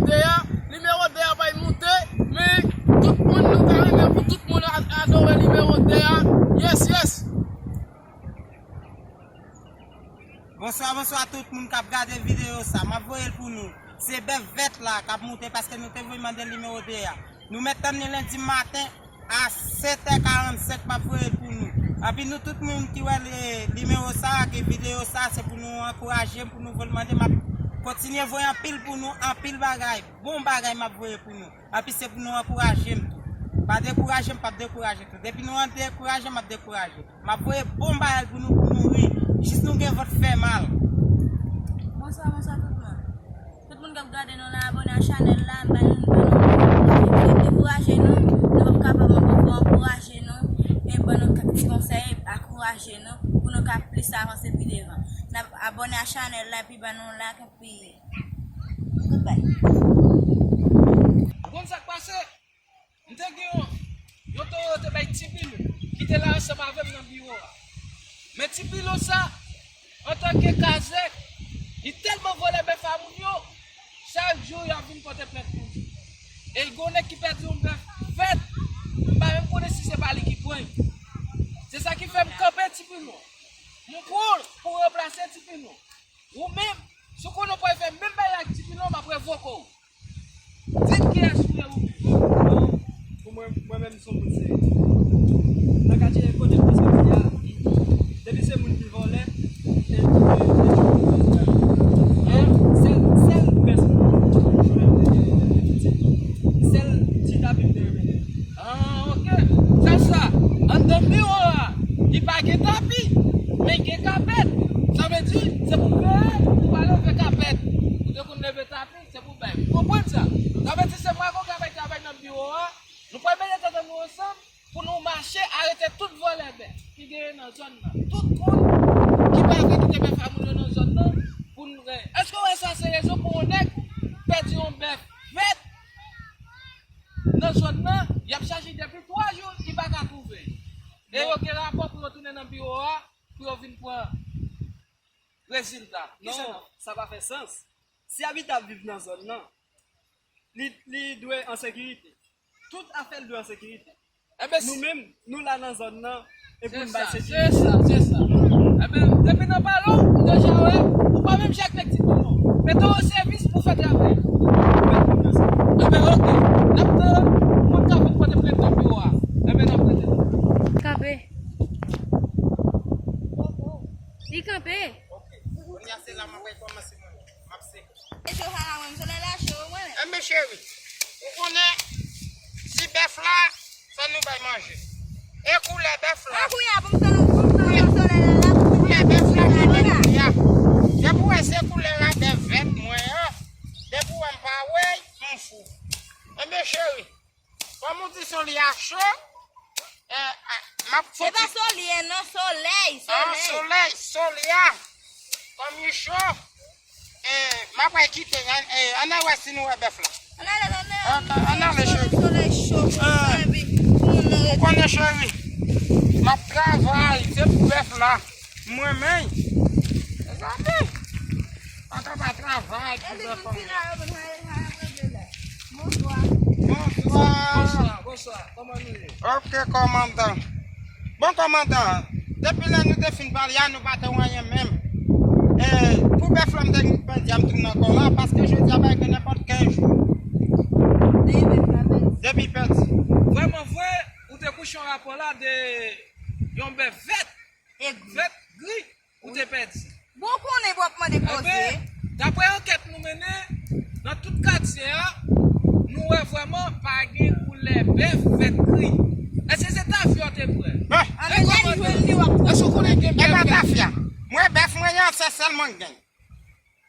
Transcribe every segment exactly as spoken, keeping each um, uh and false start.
de a, nimewo de a pral moute, men tout moun nou ta renmen pou tout moun a- adore nimewo de a. Yes, yes. Bonswa, bonswa tout moun k ap gade videyo sa. M ap voye l pou nou. Se bèf vèt la k ap moute paske nou te voye mande nimewo de a. Nou mèt tann li lendi maten a sèt è karannsenk, m ap voye l pou nou. Epi nou tout moun ki wè li- nimewo sa, ki videyo sa, se pou nou ankouraje m, pou nou voye l mande. M ap kontinye voye anpil pou nou, anpil bagay. Bon bagay m ap voye pou nou. Epi se pou nou ankouraje m tou. Pa dekouraje m, p ap dekouraje tou. Depi nou an dekouraje, m ap dekouraje. M ap voye bon bagay pou nou, pou nou ri. Jis nou gen vant fè mal. Bonswa, bonswa tout moun. Tout moun k ap gade nou la, abòne a chanèl la, ba nou, ba nou, dekouraje nou. Nou p ap kapab ankò, fò ankouraje nou. E ban nou kèk ti konsèy, ankouraje nou, pou nou ka plis avanse pi devan. N ap abòne a chanèl la, epi ba nou like, epi goodbye. Ou konn sa k pase? M te gen yon, yon toro yo te bay Ti Pilou, ki te la ansanm avè m nan biwo a. Men Ti Pilou sa, antanke kazèk, li tèlman vòlè bèf a moun yo, chak jou y ap vin pote plent pou li. E l gen yon nèg ki pèdi yon bèf vèt, m pa menm konnen si se pa li ki pran l. Se sa ki fè m kanpe Ti Pilou. M pran w pou ranplase Ti Pilou. Ou menm, si w konnen w pral fè menm bagay la ak Ti Pilon, m ap revoke w. Di m kiyès ou ye ou menm. Bon, pou mwen, mwen menm, m se yon moun serye. Nan katye kote m te soti a, depi se moun ki vòlè, e, e, e, e, sèl, sèl pès m jwenn, e, e, e, e, sèl ti tapi m te renmen. Ah, ok. Sa, sa, anndan biwo a, li pa gen tapi, men gen kapèt. Sa vle di, se pou veye, pou pa leve kapèt. Ou te konn leve tapi, se pou bay. Ou konprann sa? Sa vle di, se mwen ak ou k ap travay nan biwo a, nou pral mete tèt nou ansanm pou nou mache arete tout vòlè bèf ki genyen nan zòn nan. Tout moun ki pa vle kite bèf a moun yo nan zòn nan, pou nou gen. Èske w wè sa se rezon pou yon nèg pèdi yon bèf vèt? Nan zòn nan, y ap chache depi twa jou, li pa ka twouve. E yo gen rapò pou yo tounen nan biwo a, pou yo vin pran rezilta. Non, sa pa fè sans. Si abitan ap viv nan zòn nan, li, li dwe an sekirite. Tout afè l dwe an sekirite. Enben, nou menm, nou la nan zòn nan, e pou n bay sekirite. Se sa, se sa. Enben, depi nan pale w, m deja wè, ou pa menm jan ak nèg Ti Pilon. Mete w an sèvis pou fè travay. Enben, ok. N ap tann moun k ap vin pote plent nan biwo a. Enben, n ap rete la. Kanpe. Li kanpe. Ok. Kounye a, se la m ap kòmanse mwen. M ap seke. E cho sa la, mwen, solèy la cho, mwen. Enben, cheri, ou konnen, si bèf la, fò nou bay manje. E koulè bèf la. An, kounye a, pou m tann, pou m tann solèy la, la, pou m koulè bèf la, mwen menm, kounye a. Depi w wè se koulè la, de vèt mwen an. Depi w wè m pa wè, m fou. Enben, cheri, kòm ou di solèy a cho, eh, ah, m ap fouti. Se pa solèy, non, solèy, ah, solèy. Solèy, solèy a. Kòm li cho, eh, m ap al kite, eh, ann al wè si nou wè bèf la. Ann ale, ann ale, ann ale, cheri. Solèy cho, eh, pou moun nan rete. Ou konnen, cheri, m ap travay, se pou bèf la. Mwen menm, mezanmi, pa ka pa travay pou bèf la. Bonswa. Bonswa. Bonswa, bonswa. Kòman nou ye? Ok, kòmandan. Bon, kòmandan, depi lè nou te fin pale a, nou pa te wè anyen menm. E, pou bèf la, m te gen pèdi a, m tounen ankò la, paske jodi a pa gen nenpòt kenz jou. Depi pèdi. Vrèman vre, ou te kouche yon rapò la de yon bèf vèt. E gri. Vèt gri. Ou te pèdi. Bon, ou konnen w ap mande koze. Enben, daprè ankèt nou mennen, nan tout katye a, nou wè vrèman pa gen koulè bèf vèt gri. Èske se tafya w te pran? Ann ale, li jwenn li, w ap pran. Èske w konnen gen bèf vèt? E pa tafya. Mwen, bèf mwen an, se sèl mwen k gen.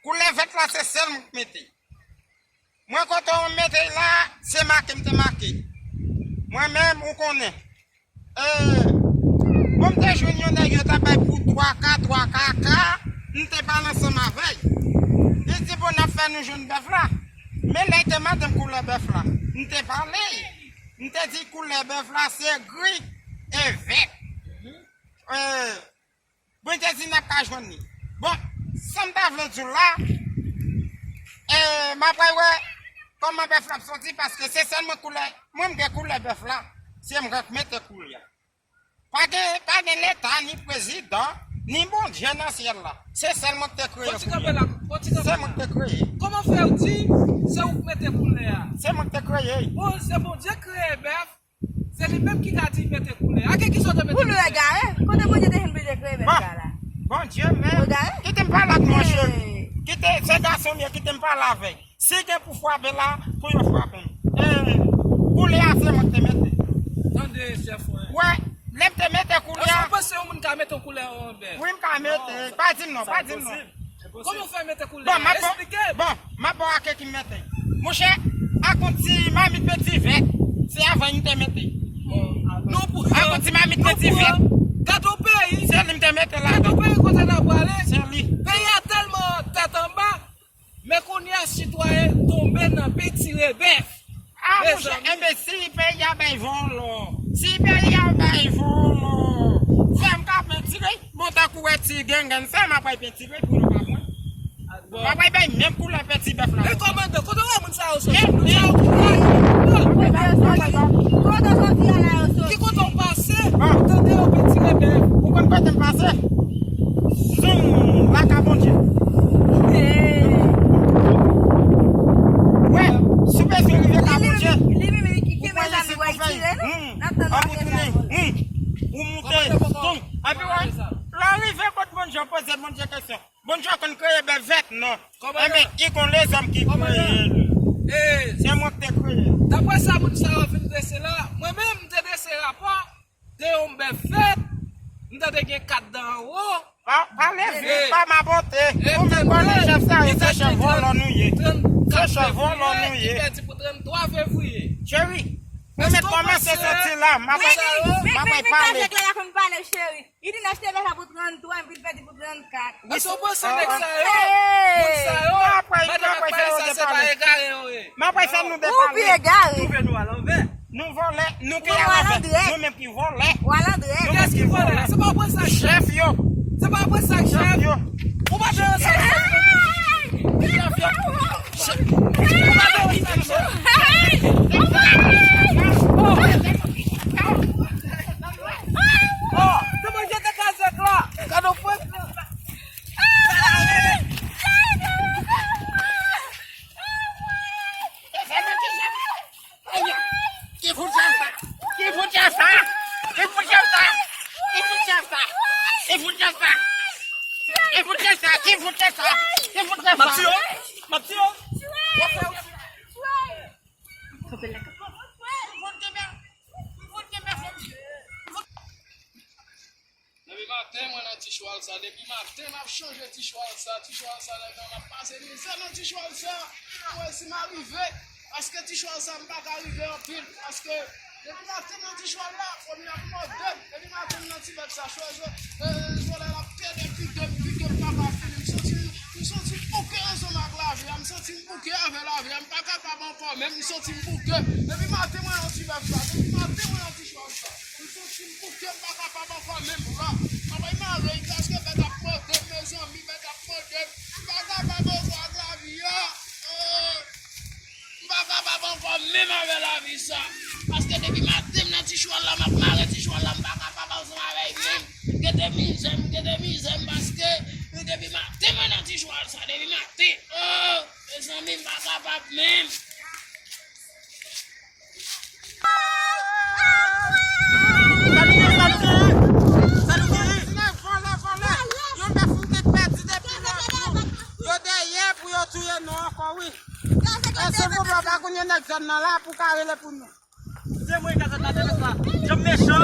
Koulè vèt la, se sèl mwen k mete. Mwen, kote w mete l la, se make m te make. Mwen menm, ou konnen. Eh, bon, m te jwenn yon nèg yo t ap bay pou twa ka, twa ka, ka, m te pale ansanm avè l. Li di, bon, n ap fè nou jwenn bèf la. Men lè l te mande m koulè bèf la, m te pale. M te di koulè bèf la se gri e vèt. Eh, Bondye di n ap ka jwenn li. Bon, sa m ta vle di w la, eh, m ap wè, Kòman bèf la ap soti? Paske se sèlman koulè, mwen m gen koulè bèf la. Se mwen k mete koulè a. Pa gen, pa gen Leta, ni prezidan, ni Bondye nan syèl la. Se sèl mwen ki te kreye koulè a. Se mwen ki te kreye. Kòman fè w di se ou k mete koulè a? Se mwen ki te kreye. Bon, se Bondye k kreye bèf. Se li menm ki ka di mete koulè. A gen ki sòt mete koulè. Koulè egare. Kote Bondye te jwenn pou li te kreye bèf sa la? Bondye menm. Egare? Kite m pale ak mwen cheri. Kite, se gason m ye, kite m pale avè l. Si gen pou frape la, pou yo frape m. Eh, koulè a se mwen ki te mete. Tande, chèf mwen. Wè, lè m te mete koulè a. Èske w panse yon moun ka mete yon koulè an bèf? Wi, m ka mete. Pa di m non, pa di m non. Kòman w fè mete koulè a? Bon, m ap ba w, bon, m ap ba w a ke ki m mete. Monchè, ak yon ti mamit penti vèt, se avè l m te mete. Ak yon ti mamit penti vèt. Gade yon peyi. Se li m te mete la. Gade yon peyi kote n ap prale. Se li. Peyi a tèlman tèt anba, men kounye a sitwayen tonbe nan pentire bèf. Ah, monchè, enben, si peyi a bay vòlò, si peyi a bay vòlò, fè m ka pentire, bon, tankou wè ti gengen sa, m ap bay pentire pou nou pa mwen. M ap bay menm koulè penti bèf la. E kòmandan, kote w wè moun sa yo soti? Moun sa yo kouraj. Kote yo soti? Kote yo soti a la yo soti? Ki kote w pase? Tande yo pentire bèf. Ou konn kote m pase? Zoom, laka Bondye. Wè, si w bezwen rive ka Bondye, ou pran isit pou fè. Hmm. An pou tounen. Hmm. Ou moute. Boum. Epi wè, lè w rive kot Bondye, w poze Bondye kesyon. Bondye konn kreye bèf vèt, non. Enben, i gon lezòm ki kreye l. Se mwen ki te kreye l. Daprè sa moun sa yo fin drese la, mwen menm, m te drese rapò de yon bèf vèt, m tande gen kat dan anwo. Pa, pa leve, pa mabote. Ou menm konnen chèf sa yo, se chèf vòlò nou ye. Se chèf vòlò nou ye. Li pèdi pou tranntwa fevriye. Cheri, ou mèt kòmanse soti la, m ap, m ap pale. Li di n achte bèf la pou tranntwa, epi l pèdi pou trannkat. Èske w panse nèg sa yo, moun sa yo, madanm ak mari sa, se pa egare yo ye? M ap fè nou depale. Ou pi egare. Twouve nou alanvè. Nou vòlè, nou ki alanvè. Nou menm ki vòlè. Nou menm ki vòlè. Kiyès ki vòlè? Se pa w pran sa k chèf yo. Se pa w pran sa k chèf yo. Ou pa te ansanm. Chèf yo. Ou pa te ansanm. Oh, te manje te kazèk la. Gade w pran. Ki fout chèf sa? Ki fout chèf sa? Ki fout chèf sa? Ki fout chèf sa? Ki fout chèf sa? Ki fout chèf sa? Ki fout chèf sa? Ki fout chèf sa? M ap tiye w. M ap tiye w. Kanpe la. Depi maten, mwen nan ti chwal sa. Depi maten, m ap chanje ti chwal sa. Ti chwal sa, nèg la, m ap pase mizè nan ti chwal sa. Mwen, si m a rive, paske ti chwal sa, m pa ka rive anpil. Paske, depi maten, nan ti chwal la, fòm li ap mòde m. Depi maten, m nan ti bèf sa, chwal, chwal, eh, chwal la, l ap pede pike m, pike m pa ka fini. M santi, m santi m bouke ansanm ak lavi a. M santi m bouke avè lavi a. M pa kapab ankò, menm m santi m bouke. Depi maten, mwen nan ti bèf sa. Depi maten, mwen nan ti chwal sa. M santi m bouke, m pa kapab ankò menm la. Anmwey mare, paske bèt ap mòde m, mezanmi, bèt ap mòde m. M pa kapab ankò ak lavi a. Oh, m pa kapab ankò menm avè lavi sa. Paske depi maten m nan ti chwal la, m ap mare ti chwal la, m pa kapab ansanm avè l menm. Gete mizè m, gete mizè m, paske depi maten mwen nan ti chwal sa, depi maten. Oh, mezanmi, m pa kapab menm. Sa nou gen, sa nou gen? Sa nou gen? Vòlè, vòlè, vòlè. Yon bèf m te pèdi depi lòt jou. Yo dèyè pou yo touye nou ankò, wi. E silvouplè, pa konn yon nèg zòn nan la pou ka rele pou nou. Se mwen kazèk la te fè sa. Jan mechan.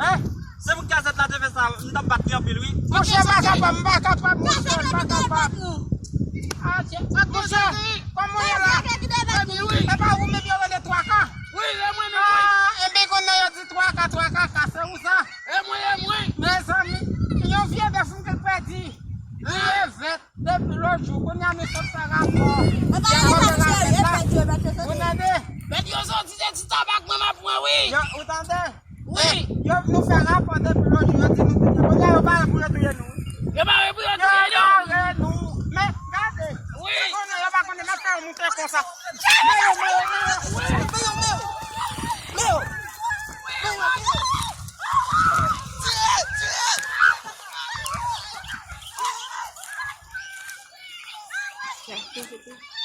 Hein? Se mwen kazèk la te fè sa. M t ap bat li anpil, wi. Monchè, m pa kapab, m pa kapab, monchè, m pa kapab. Ah, monchè, kòman w ye la? E pa ou menm yo rele twa ka? Wi, e mwen menm, wi. Ah, enben, konnen yo di twa ka, twa ka, ka, se ou sa? E mwen, e mwen. Mezanmi, yon vye bèf m te pèdi. Li ye vèt depi lòt jou. Kounye a nou sot fè rapò. Ou tande? Bèt yo soti, se ti tabak mwen m ap pran, wi. Yo, ou tande? Wi. Yo, nou fè rapò depi lòt jou, yo di nou touye. Kounye a yo pare pou yo touye nou. Yo pare pou yo touye nou. Yo pare nou. Men, gade. Wi. Yo konnen, yo pa konnen, m ap fè yo moute konsa. Sa. Meo, Meo, Meo. Meo, Meo. Meo. Meo, Meo. Tire, tire.